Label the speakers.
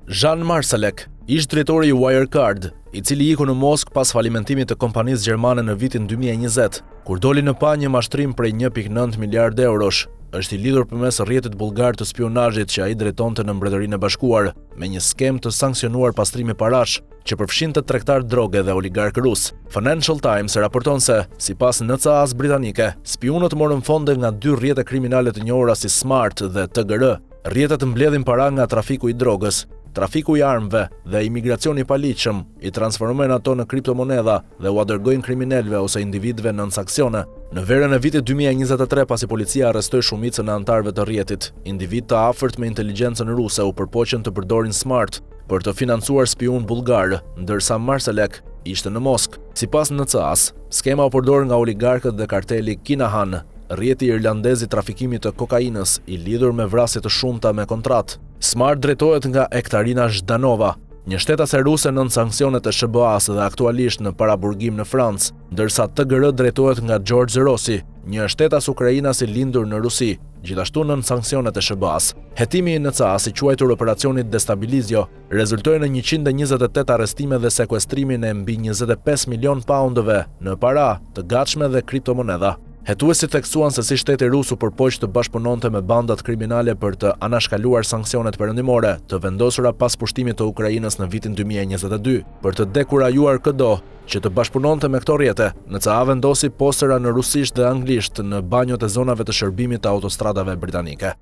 Speaker 1: Jan Marsalek, ish-drejtori i Wirecard, i cili iku në Moskë pas falimentimit të kompanisë gjermane në vitin 2020, kur doli në pah një mashtrim prej 1.9 miliardë eurosh, është i lidhur përmes rrjetit bullgar të spiunazhit që ai drejtonte në Mbretërinë e Bashkuar, me një skemë të sanksionuar pastrimi parash, që përfshinte tregtarë droge dhe oligarkë rusë. Financial Times raporton se, sipas NCA-s britanike, spiunët morën fonde nga dy rrjete kriminale të njohura si Smart dhe TGR. Rrjetet mbledhin para nga trafiku i drogës, trafiku i armëve dhe imigracioni i paligjshëm, i transformojnë ato në kriptomonedha dhe ua dërgojnë kriminelëve ose individëve nën sanksione. Në verën e vitit 2023, pasi policia arrestoi shumicën e anëtarëve të rrjetit, individë të afërt me inteligjencën ruse u përpoqën të përdorin Smart për të financuar spiunë bullgarë, ndërsa Marsalek ishte në Moskë. Sipas NCA-s, skema u përdor nga oligarkët dhe karteli Kinahan, rrjeti irlandez i trafikimit të kokainës, i lidhur me vrasje të shumta me kontratë. Smart drejtohet nga Ektarina Zhdanova, një shtetase ruse nën sanksionet e SHBA-së dhe aktualisht në paraburgim në Francë, ndërsa TGR drejtohet nga George Rossi, një shtetas ukrainas i lindur në Rusi, gjithashtu nën sanksionet e SHBA-së. Hetimi i NCA-s i quajtur Operacioni Destabilizio rezultoi në 128 arrestime dhe sekuestrimin e mbi 25 milionë paundëve në para të gatshme dhe kriptomonedha. Hetuesit theksuan se si shteti rus u përpoq të bashkëpunonte me bandat kriminale për të anashkaluar sanksionet perëndimore të vendosura pas pushtimit të Ukrainës në vitin 2022, për të dekurajuar këdo që të bashkëpunonte me këto rrjete. NCA vendosi postera në rusisht dhe anglisht në banjot e zonave të shërbimit të autostradave britanike.